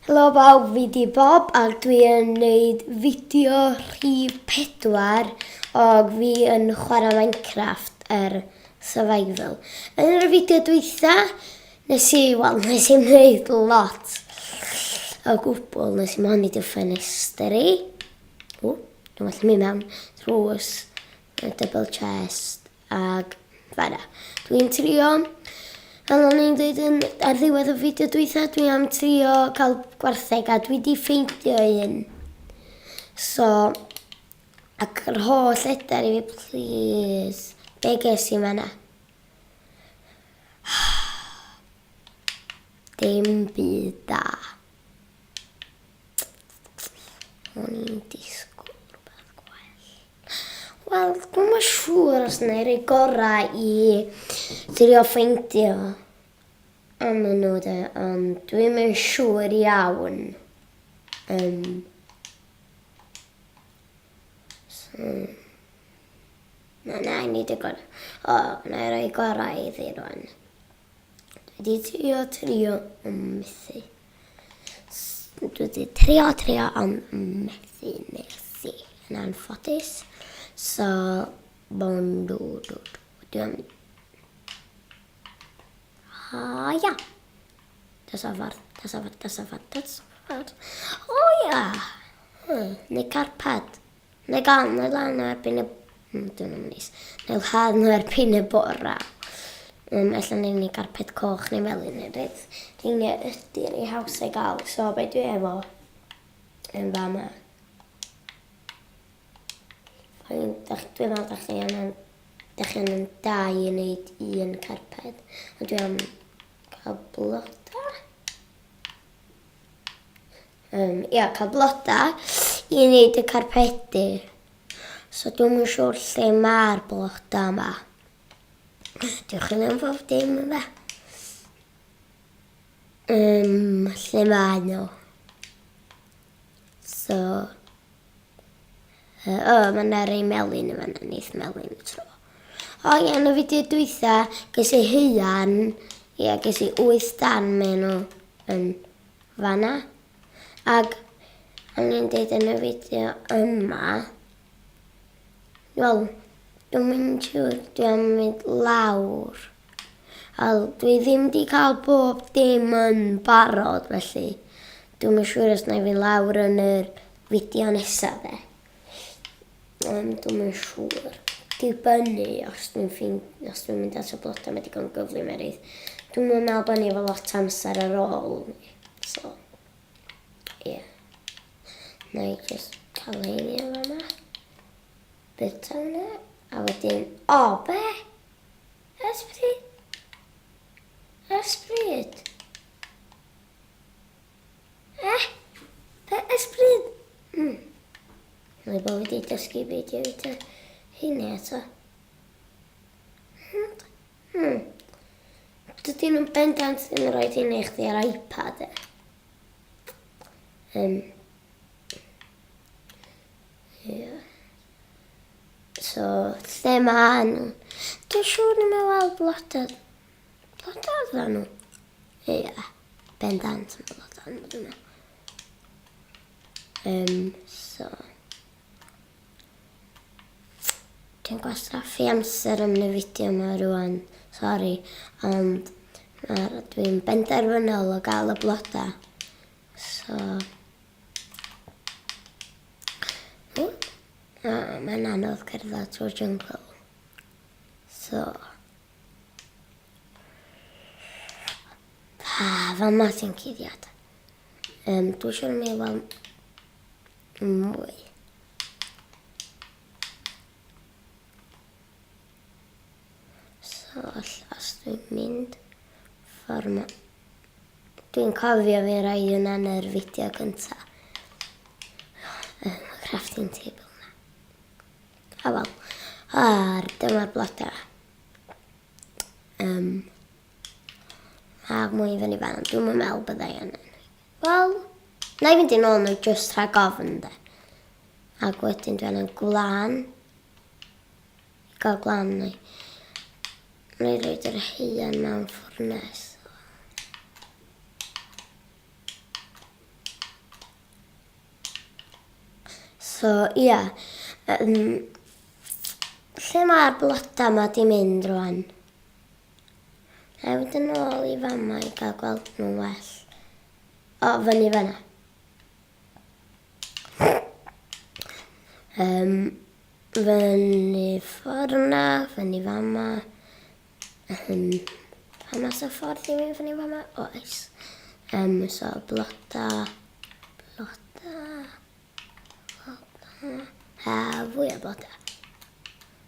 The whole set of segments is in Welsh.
Helo bawb, fi di Bob ac dwi yn neud fideo rhif 4 og fi yn chwarae Minecraft er survival. Yn yr fideo dwytha, nes i, wel, nes i wneud lot o gwbl, nes i moni dy ffenestri. O, dwi'n gallu mynd mewn drws, double chest, Ac fanna. Dwi'n trio, fel o'n i'n dweud yn, ar ddiwedd y fideo dwytha, dwi am trio cael gwartheg a dwi di ffeindio un. So, ac yr holl edar i fi, please, be ges i fanna? Dim byd da. O'n i'n disgwyl rhywbeth gwell. Wel, dwi'm yn siŵr os na i roi gorau i drio ffeindio am nhw de, ond dwi'm yn siŵr iawn. Um, so, na, na, i wneud y gorau. O, na i roi gorau iddi rwan. Dwi wedi trio, trio, ond methu. Dwi wedi trio, trio, ond methu, methu. Yn anffodus. So, bon, do, do, do. Dwi am... Ha, ia. Das o ffordd, das o ffordd, das o ffordd, das o ffordd. O, ia. Hmm, neu carpad. Neu gael neu lan nhw erbyn y... Dwi'n yn neis. Neu ladd nhw erbyn y bora. Um, ella neu ni garped coch neu melyn neu beth. Rheini ydy'r ei haws ei gael. So, be dwi efo yn fama? Dwi'n meddwl da chi angen, da chi angen dau i wneud un carped. Ond dwi am cael bloda. Um, ia, cael bloda i wneud y carpedi. So dwi'n yn siŵr lle mae'r bloda yma. Diolch yn am bob dim yma. Um, lle mae nhw? So, uh, oh, mae yna rei melyn yma, neith melyn y tro. O ie, yn y fideo dwytha, ges i heian, ie, ges i 8 dan maen nhw yn fanna. Ac o'n i'n deud yn y fideo yma, wel, dwi'n mynd siŵr, dwi am mynd lawr. Wel, dwi ddim wedi cael bob dim yn barod, felly dwi'n mynd siŵr os na i fynd lawr yn yr fideo nesaf de. Um, dwi'n mynd siŵr. Dibynnu os dwi'n ffeind, os dwi'n mynd at y blodau, mae digon gyflym eraill. Dwi'n meddwl bod ni efo lot amser ar ôl. So, ie. Yeah. Na i just cael hein i efo yma. Bita hwnna. A wedyn, o, oh, be? Ysbryd? Ysbryd? Eh? Be ysbryd? Hmm. Mae bod wedi dysgu beidio fwyta hynny eto. Hmm. hmm. Dydyn nhw'n bendant ddim yn rhoi hynny i chdi ar iPad e. Um, yeah. So, lle mae nhw? Dwi'n siŵr ddim yn weld blodau. Blodau oedden nhw. Ie, yeah, bendant yn blodau nhw, dwi'n meddwl. Um, so... Dwi'n gwastraffu amser yn y fideo yma rwan, sori, ond dwi'n benderfynol o gael y blodau. So... O, mae'n anodd cerdded trwy'r jungle. So... Pa, fama sy'n cuddiad. Um, dwi eisiau mi weld mwy. So, os dwi'n mynd ffordd ma... Dwi'n cofio fi roi hwnna yn yr fideo cynta. Y crafting table na. A wel, ar dyma'r blodau. Um, a mwy i fyny fan, dwi'n meddwl byddai angen. Wel, na i fynd yn ôl nhw just rhag ofn de. Ac wedyn dwi angen gwlan. I gael gwlan neu. Na i roed yr heian mewn ffwrnes. So, ia. Um, lle mae'r blodau yma di mynd rwan? Na i fynd yn ôl i fama i gael gweld nhw'n well. O, fyny fanna. Um, fyny ffordd na, fyny fama. Um, fama sa ffordd i fynd fyny fama? Oes. Um, so, bloda, bloda, bloda, a fwy o bloda.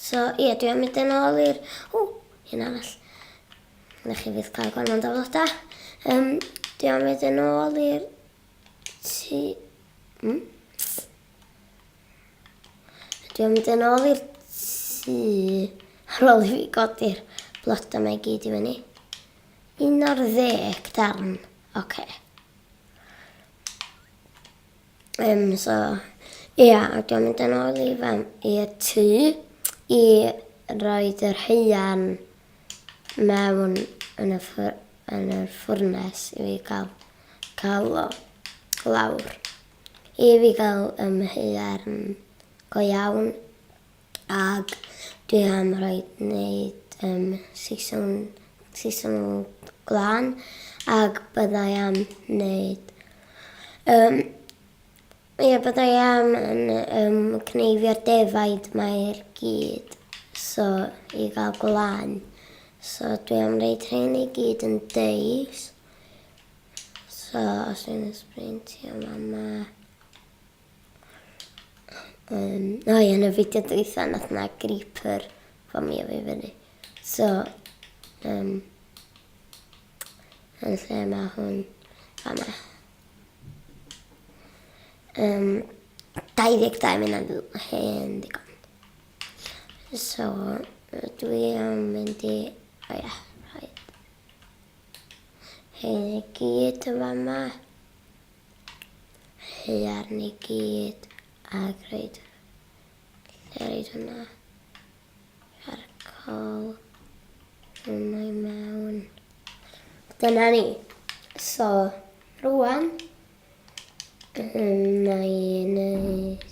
So, ie, dwi am mynd yn ôl i'r... O, un arall. Na chi fydd cael gormod o floda. Um, dwi am mynd yn ôl i'r... Tŷ... Hmm? Dwi am mynd yn ôl i'r tŷ ar ôl i fi godi'r blodau mae gyd i fyny. 11 darn. Oce. Okay. Um, so, ia, a dwi'n mynd yn ôl i fam, i'r tŷ i roed yr heian mewn yn y, ffwr, yn y ffwrnes i fi gael, cael o lawr. I fi gael haearn go iawn ac dwi am rhoi wneud um, siswrn, siswrn glân ac byddai am wneud um, ie, byddai am yn um, cneifio'r defaid mae'r gyd so i gael glân. So dwi am reid rhain i gyd yn deis. So os dwi'n ysbrintio mama. Um, o ie, yn y fideo dwytha nath na creeper fomio fi fyny. So, um, yn lle mae hwn, fama. Um, 22 munud hen ddigon. So, dwi am mynd i... O ie, rhaid. Hyn i gyd yn fama. Haearn i gyd ac rhaid lle rhaid hwnna charcoal hwnna i mewn. Dyna ni. So, rwan, na i wneud...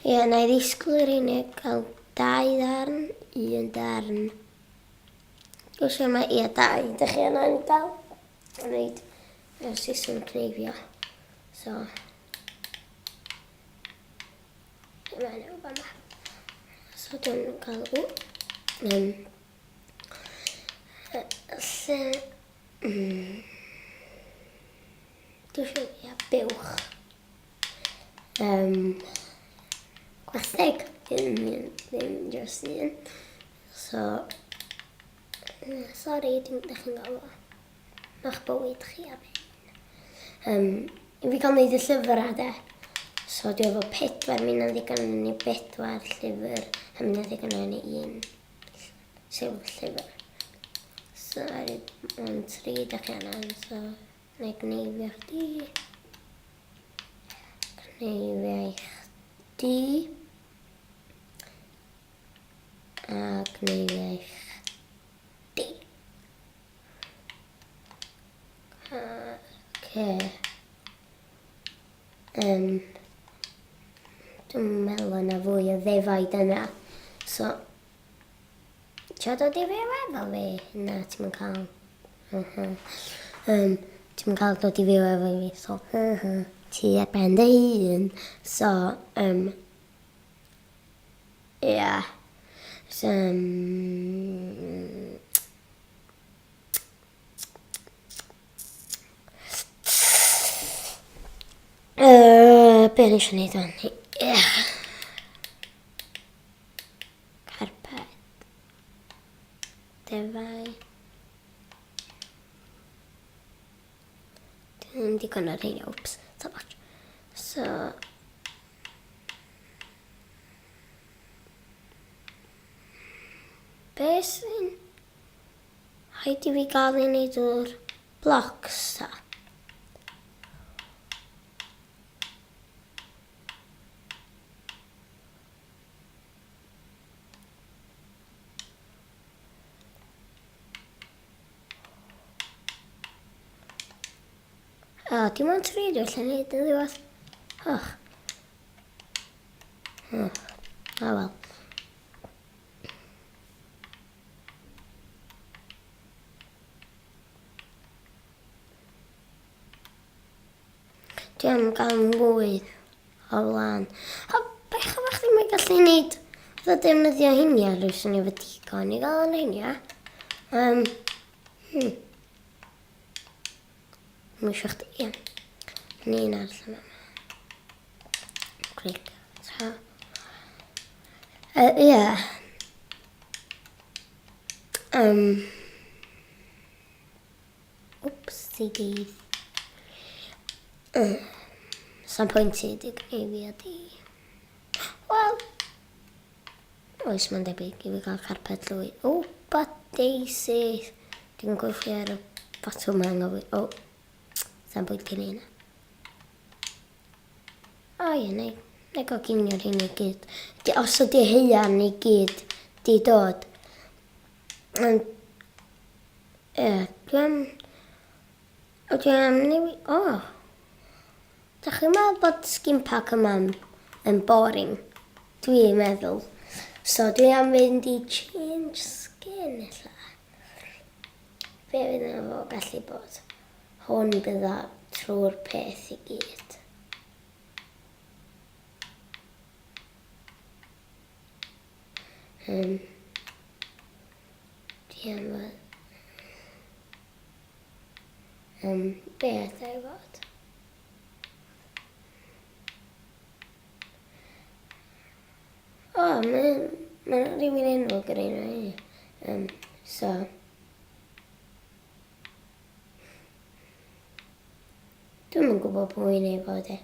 Ie, na i ddisgwyl i'r unig gael dau ddarn, un darn. Dwi'n siŵr mae, ie, dau. Dych chi yna yn gael? Wneud y system cneifio. So, mae'n efo fama. So dwi'n cael, o, lle, dwi'n siŵr, ia, buwch. Um, gwartheg, ddim, ddim just un. So, Sori, dim ydych chi'n gael o. Ma'ch bywyd chi ar ben. Um, I fi gael neud y llyfrau de. So dwi efo pedwar, mi na ddigon yn i bedwar llyfr, a mi na ddigon yn i un silf llyfr. So, ond tri ydych chi angen, so na i gneifio chdi. Gneifio i chdi. A gwneud i chdi. Oce. Um, dwi'n meddwl yna fwy o ddefaid yna. So, ti'n dod i fyw efo fi? Na, ti'n mynd cael. Uh -huh. Um, ti'n mynd cael dod i fyw efo fi, so, uh -huh. Ti ar ben dy hun. So, um, Ia. So, um, be o'n i eisiau gwneud o'n? Ia. Carpet. Defau. Dwi'n digon ar rheina, wps, so much. So, Be sy'n... Rhaid i fi gael ei wneud o'r blocs ta? O, dim ond tri dwi allan neud yn ddiwedd. Och. Oh, oh wel. Dwi am gael mwy o flaen. O, bech o bach ddim yn gallu neud. Fatha defnyddio hynny ar rwy'n swnio fy digon i gael yn hynny. Um. Mae eisiau chdi, ie. Ni un arall yma. Clic. Ta. Ie. Um, Wpsi dydd. Sa'n pwynt i di i fi a di. Wel, oes mae'n debyg i fi gael carpet llwy. O, but daisy. Dwi'n gweithio ar y botwm anghywir. O, sa'n pwynt i ni yna. O ie, neu, neu goginio'r hyn i gyd. Di, os ydy heian i gyd di dod. Ond, ie, dwi am... O, dwi am newid... O! Da chi'n meddwl bod skin pack yma yn, yn boring? Dwi'n meddwl. So, dwi am fynd i change skin, ella. Be fydd yna fo gallu bod? Hwn bydda trwy'r peth i gyd. Um, dwi am fod... Um, beth ei fod? O, oh, mae ma rhywun enwog yr un o'i. Um, so... Dwi'm yn gwybod pwy neu fod e.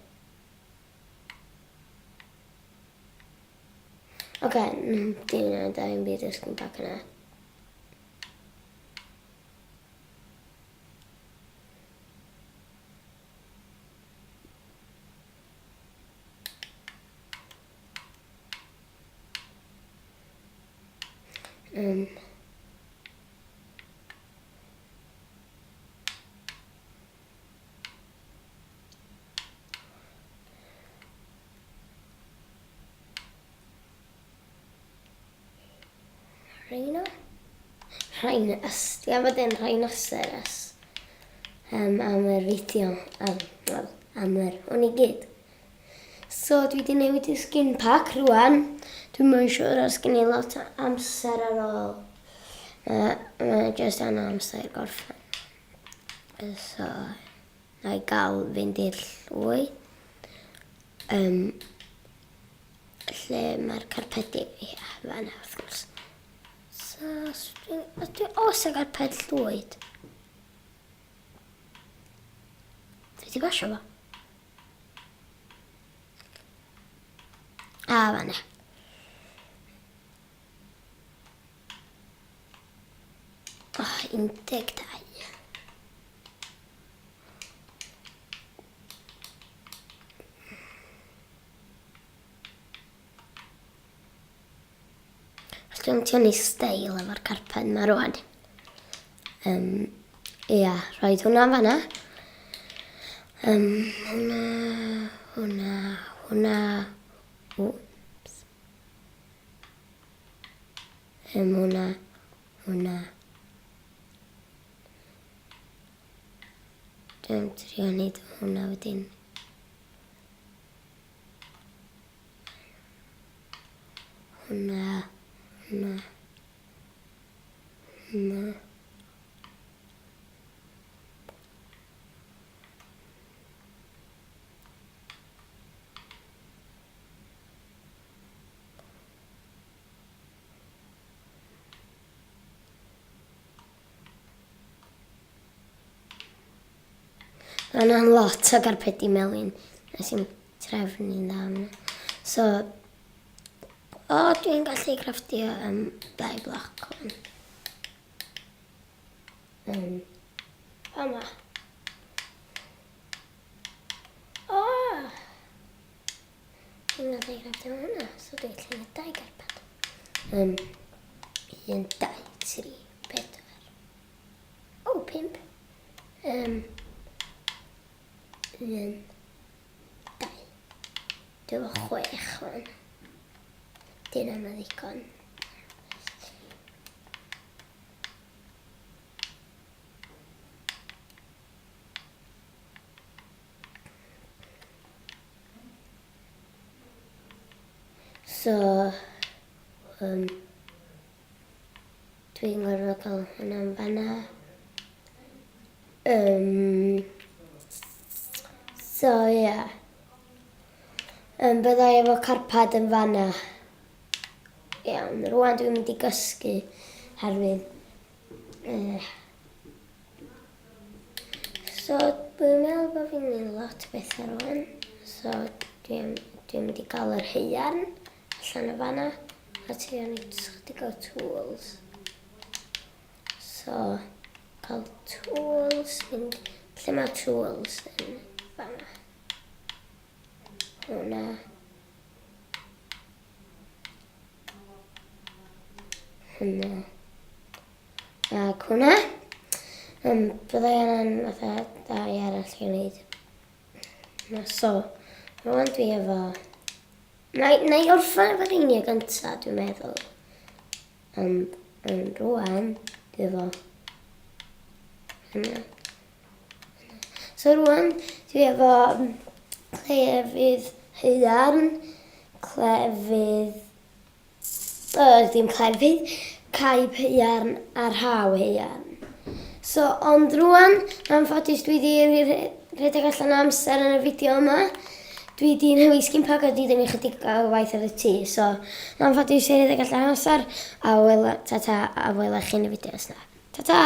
Oce, dim yna, da i'n byd ysgwyn pac yna. Um, Rhino? Rhinos. Dwi'n fod yn rhinoceros. Um, am yr fideo. Um, well, am yr hwn i gyd. So, dwi wedi newid y skin pack rwan. Dwi'n mwyn siŵr os gen i lot o amser ar ôl. Mae ma just anna amser gorffen. So, na i gael fynd i'r llwy. Um, lle mae'r carpedi, ia, fanna wrth gwrs. So, os dwi, os dwi, os y carped llwyd. Dwi wedi basio fo. A, fanna. Oh, 12. Os dwi'n tynnu steil efo'r carped yma rwan. Um, ia, rhaid hwnna fanna. Um, hwnna, hwnna, hwnna. Wps. Um, hwnna, hwnna. Dwi'n trio wneud hwnna wedyn. Hwnna, hwnna, hwnna. Mae yna'n lot o garpedi melyn. Nes i'n trefnu'n dda yna. So, o, dwi'n gallu crafftio um, dau bloc hwn. Um, fama. O! Dwi'n gallu crafftio hwnna, so dwi'n gallu gwneud dau garped. Um, 1, 2, 3, 4. O, 5. Um, 1, 2. Dwi'n efo 6 fan. Dyna yma ddigon. So, um, dwi'n gorfod cael hwnna'n fanna. Um, so, ie. Yeah. Um, byddai efo carpad yn fanna. Iawn, rwan dwi'n mynd i gysgu herwydd. Uh, so, dwi'n meddwl bod fi'n gwneud lot o bethau rwan. So, dwi'n dwi mynd i gael yr heiarn allan o fanna. A trio wneud chydig o tools. So, cael tools, mynd, lle mae tools yn fanna? Hwna. Hwna. Ac hwnna. Um, byddai yna'n fatha dau arall i wneud. Na, so, rwan dwi efo... Na, na i orffen efo rheini o gyntaf, dwi'n meddwl. Ond yn rwan, dwi efo hynna. So rwan, dwi efo clefydd haearn, clefydd, ddim clefydd, caib haearn a rhaw haearn. So, ond rwan, anffodus dwi wedi rhedeg allan o amser yn y fideo yma. Dwi 'di newid skin pack a 'di dynnu chydig o waith ar y tŷ, so yn anffodus i rhedeg allan o amser, a wela, ta ta, a wela chi yn y fideos na. Ta ta!